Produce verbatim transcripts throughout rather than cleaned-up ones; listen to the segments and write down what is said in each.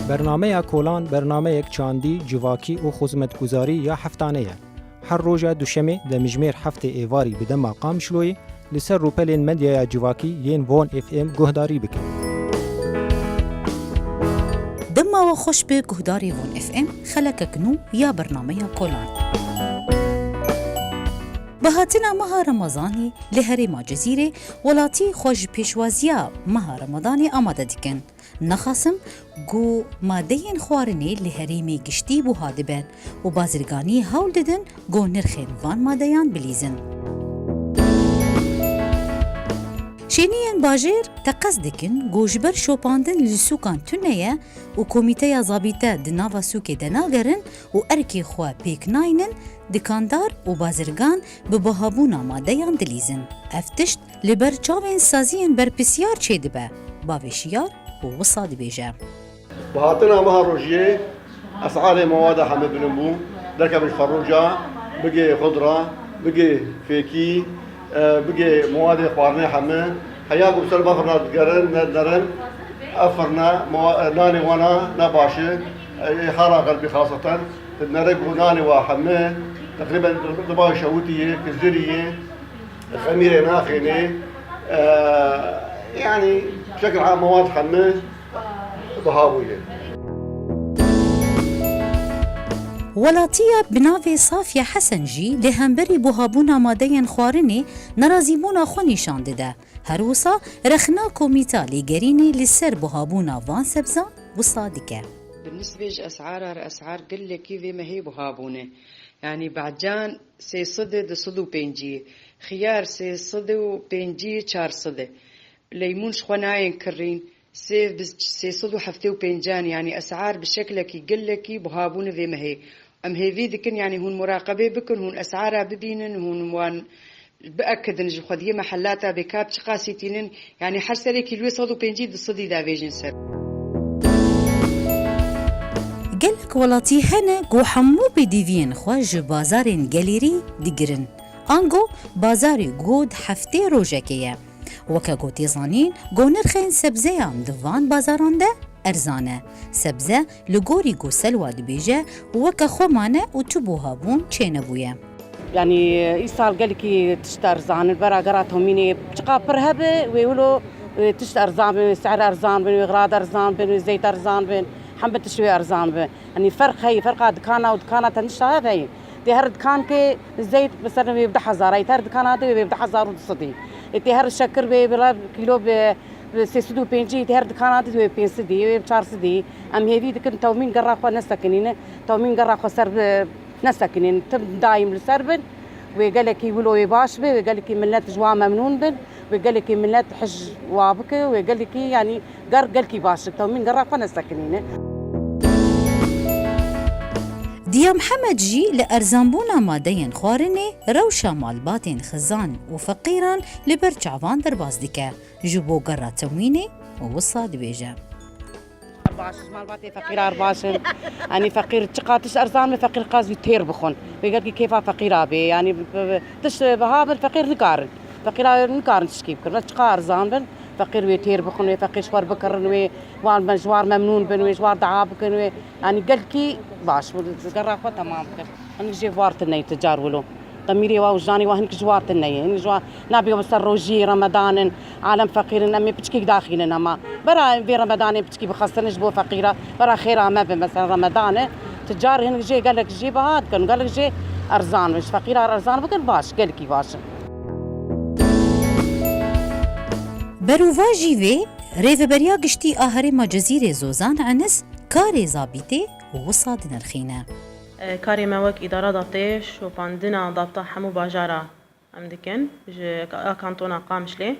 Bernameya Kolan bernameyek çandî, civakî û xizmetguzarî ya heftane ye. Her roja duşemê demjimêr heftê êvarî bi dema Qamişloyê li ser rûpelên medyaya civakî yên Von F M guhdarî bikin. Dema we xweş be guhdarê Von F M, xelekek nû ya bernameya Kolan. Bi hatina meha Remezanê li herêma Cezîrê, welatî xwe ji pêşwaziya meha Remedanê amade dikin. Naxasim ku madeyên xwarinê li herêmê giştî buha dibin û bazirganî hewl didin ku nirxên van madeyan bilîzin. Şêniyên bajêr teqez dikin ku ji ber şopandin li sûkan tune ye û komîteya zabîte di nava sûkê de nagerin û erkê xwe pêk naynin, dikandar û bazirgan bi buhabûna madeyan dilîzin. Ev tişt li ber çavên saziyên berpirsiyar çêdibe, bavê Şiyar û wisa dibêje. Bi hatina meha rojiyê esarê mewada heme bilind bû. Derkevin ji ferroca, bigê xudra, bigê fêkî, e, bigê mewadê xwarinê heme. Heya ku bi ser vê firna digerin, ne dinerin, ev firne mewa-, e, nanê wana ne baş e. E, ê xara xelkî xaseten. Dinere ku nanê wa heme, teqrîben diba şewitî ye, kizirî ye. Xemîrê naxênê, e, yanî şekil ha mewad heme biha bûye. Welatiya bi navê Safiye Hesen jî li hemberî buhabûna madeyên xwarinê nerazîbûna xwe nîşan dide. Her wisa rexna Komîta Lêgerînê li ser buhabûna van sebzan wisa dike. Bi nisbê ji esara re esar gelekî vê mehê buha bûne. Yanî becan sê sed e, du sed û pêncî, xiyar sê sed û pêncî, çar sed e. Leymûn ji xwe nayên kirîn, sêv bi sê sed û heftê û pêncan, yanî esar bi şeklekî gelekî buha bûne vê mehê. Em hêvî dikin, yanî hûn muraqebê bikin, hûn esara bibînin, hûn wan biekidin ji xwediyê mehellata bê ka bi çiqasî tînin, yanî her serê kîloyê sed û pêncî du sedî davêjin ser. Gelek welatî hene ku hemû pêdiviyên xwe ji bazarên gelêrî digirin. Ango bazarê ku di heftê rojekê ye. Weke ku tê zanîn, ku nirxên sebzeyan di van bazaran de erzan e. Sebze li gorî ku Selwa dibêje, weke xwe mane û tu buhabûn çênebûye. Yanî îsal gelekî tişt erzan in, vera gera tomînê çiqa pir hebe, wê wilo, e, tişt erzan bin, wê se'er erzan bin, wê xirad erzan bin, wê zeyt erzan bin, hembe tişt wê erzan bin. Yanî ferq heye, ferqa dikana û dikana tenişta hev heye. Tê her dikankê zeyt, mesela wê bi du hezar, tê her dikana de wê bi du hezar û du sedî. E, tê her şekir wê bi re kîlo bi, bi sê sed û pêncî, tê her dikana de wê pênc sedî, wê bi çar sedî. Em hêvî dikin tewmîn gera xwe nesekinîne, tewmîn gera xwe ser bi nesekinîn, tim daîm li ser bin. Wê gelekî wilo wê baş be, wê gelekî millet ji wan memnûn bin, wê gelekî millet hij wa bike, wê gelekî, yanî ger gelkî baş e, tewmîn gera xwe nesekinîne. Diya Mihemed jî li erzanbûna madeyên xwarinê rewşa malbatên xizan û feqîran li ber çavan derbas dike. Ji bo gera temwînê wisa dibêje. Baş, ji malbatê feqîrar baş in. Yanî feqîr çiqa tişt erzan be, feqîr qas wî têr bixwin. Wê gelkî kêfa feqîra bê. Yanî, b-, b-, tişt biha bin, feqîr nikarin. Feqîra nikarin tişkî bikirin. Çiqa erzan bin, feqîr wê têr bixwin, wê feqîr ji xwe bikirin, wê wan ben ji war memnûn bin, wê ji war dua bikin, wê, yanî gelkî baş bû. Gera xwe temam kir. Hinek jê war tine ye, ticar wilo. Demîrê wa û janê wa hinek ji war tine ye. Hinek ji war nabê ser rojî Remedan in, alem feqîr in, em ê piçkî daxînin hema. Bera vê Remedanê piçkî bixestin ji bo feqîra, bera xêra me be, mesela Remedan e. Ticar hinek jê gelek jê biha dikin, gelek jê erzan bin. Ji feqîra erzan bikin baş, gelkî baş in. Berovajî vê, Rêveberiya Giştî a Herêma Cezîrê Zozan Enis karê zabîtê wisa dinirxîne. E, karê me wek îdara dabtê şopandina dabta hemû bajara em dikin, ji ka-, a kantona Qamişlê.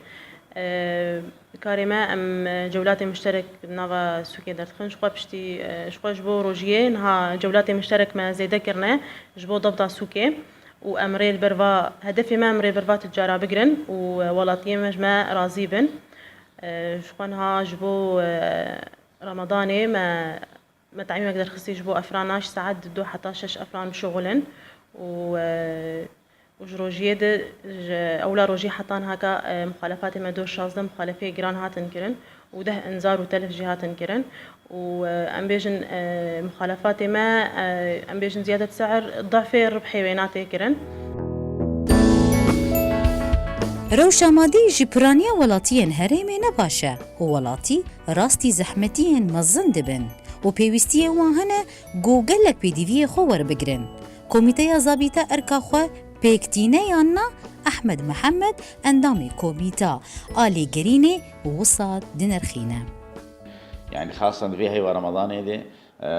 E, karê me em, e, cewlatê muşterek nava sûkê derdixin. Ji xwe piştî, e, ji xwe ji bo rojiyê niha cewlatê muşterek me zêde kirine ji bo dabta sûkê û em rê li ber va, hedefê me em rê ber va tucara bigirin û, e, welatiyê me ji me razî bin. E, ji xwe niha ji bo, e, Ramadanê me Me te'mîmek derxistî ji bo efrana ji saet du heta şeş efran bişuxulin û, e, û ji rojiyê de ji ewla rojî heta niha ka, e, muxalefatê me du şazdeh muxalefeyê giran hatin kirin û deh inzar û telif jî hatin kirin û, e, em bêjin, e, muxalefatê me, e, em bêjin ziyadet se'ir difê ribhê wê nate kirin. Rewşa madî ji piraniya welatiyên herêmê ne baş e û welatî rastî zehmetiyên mezin dibin û pêwîstiyên wan hene ku gelek pêdiviyê xwe werbigrin. Komîteya Zabîta Erka xwe pêk tîne yan na, Ehmed Mihemed, endamê Komîta a Lêgerînê, wisa dinirxîne. Yani xasan di vê heyva Ramadanê de, e,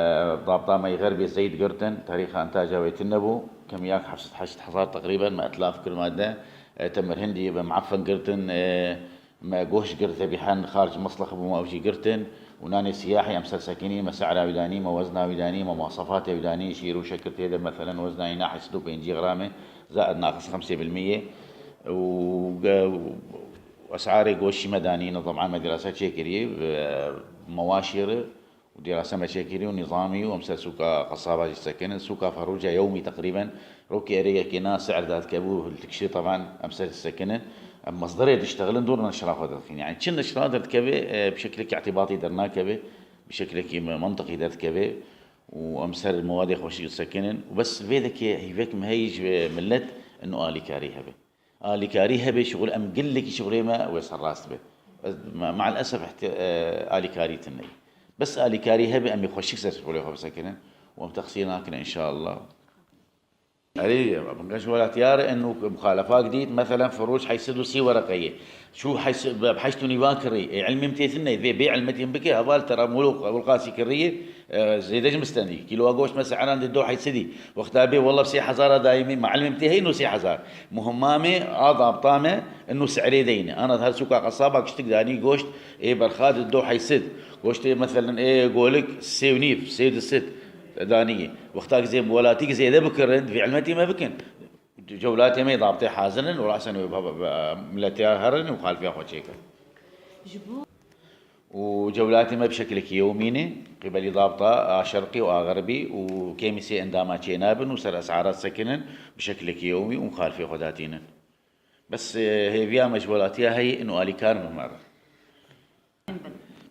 dabta me yê Xerbê Zeyd girtin, tarîxa intaca wê tune bû, kemiyak heft sed heşt hezar teqrîben me etlaf kir me de, e, temir hindî bi mueffen girtin, e, me goşt girt, zebîhen xaric meslex bû me ew jî girtin û nanê siyahî em ser sekinî, me se'ra wî danî, me wezna wî danî, me muwasefatê wî danî, şîr û şekir tê de meselen wezna wî nahî sed û pêncî gramê, zaid naqis xemsê bil miyê û, e, es'arê goştî me danîne, teban me dîrasa çêkirî, e, mewaşî re û dîrasa me çêkirî û nîzamî û em ser sûka qesaba jî sekinin. Sûka Ferûca yewmî teqrîben rokê erê yekê na se'ir dadikebû, li tikşî teban em ser sekinin. Em mesderê diştexilin dûr neşra xwe derdixîn. Yani çi neşra derdikeve, e, bi şekilekî îtîbatî dernakeve, bi şekilekî me-, mentiqî derdikeve û em ser mewadê xweşik disekinin û bes vê dekê hîvek me heyî ji milet ino alîkarî hebe. Alîkarî hebe, şixul em gelekî şixulê me wê serrast be. Ez, me-, me'al esef ihti-, e, alîkarî tune ye. Bes alîkarî hebe em ê xweşik ser şixulê xwe bisekinin û em texsîr nakin înşallah. Erê, bingeş welatiyar eno muxalefak dît, meselen, Ferûc heyşt sed û sî wereqe ye. Çû heyşt, bi heyşt û nîvan kirî. Ê, ilmê min tê tune, vê bê ilmetî min bike, heval te re mûlûq, wulqasî kirî ye, e, zêde ji min stendî. Kîloa goşt me se'ran dê do heyşt sedî. Wexta bê, wela bi sê hezara dayî me, me ilmê min tê heyno sê hezar. Muhimma me, a dabta me, ino se'rê deyne. Ana her sûka qesaba kiştik danî goşt, ê berxa dê do heyşt sed. Goştê, meselen, ê golik sê û nîv, sê û du sed danî. Wexta ki zê welatî ki zêde bikirin, vê ilmetî me bikin. Cewlatê me dabtê hazir in û rasen wê baba, miletê herin û xalfiya xwe çêkin. Ji bo. Û cewlatê me bi şekilekî yewmî ne, qîbelî dabta a şerqî û a xerbî û kêmî sê endama çênabin û ser es'ara sekinin bi şekilekî yewmî û muxalifê xwe datînin. Bes, e, hêviya me ji welatiya heye ino alîkar bime re.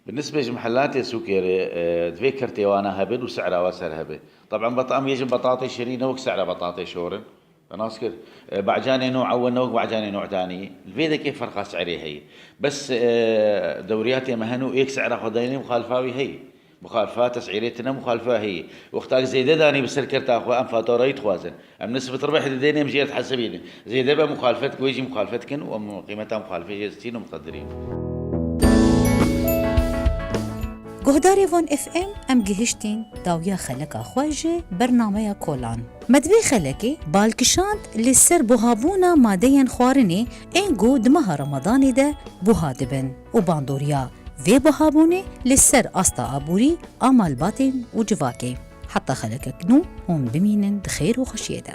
Bi nisbê ji mihelatê sûkê re, e, divê kertê wana hebin û se'ra wa ser hebe. Teban beta-, em yê ji betatê şirî ne wek se'ra betatê şor in. Te nas kir. E, be'canê nû ewe ne wek be'canê nû danî. Li vê dekê ferqa se'rê heye. Bes, e, dewriyatê me hene û êk se'ra xwe dayîne muxalifa wî heye. Muxalifa tes'îrê tune muxalifa heye. Wexta ki zêde danî bi ser kerta xwe em fatorayî dixwazin. Em nisbet ribih didêne em jê re dihesibînin. Zêde be muxalifet, wê jî muxalifet kin û em qîmeta muxalifê jê distîn û muqedirîn. Guhdarê Van F M, em gihiştîn dawiya xeleka xwe ji bernameya kolan. Me di vê xelekê bal kişand li ser buhabûna madeyên xwarinê ên ku di meha Remadanê de buha dibin û bandoriya vê buhabûnê li ser asta aborî a malbatên û civakê. Heta xelekek nû hûn bimînin di xêr û xweşiyê de.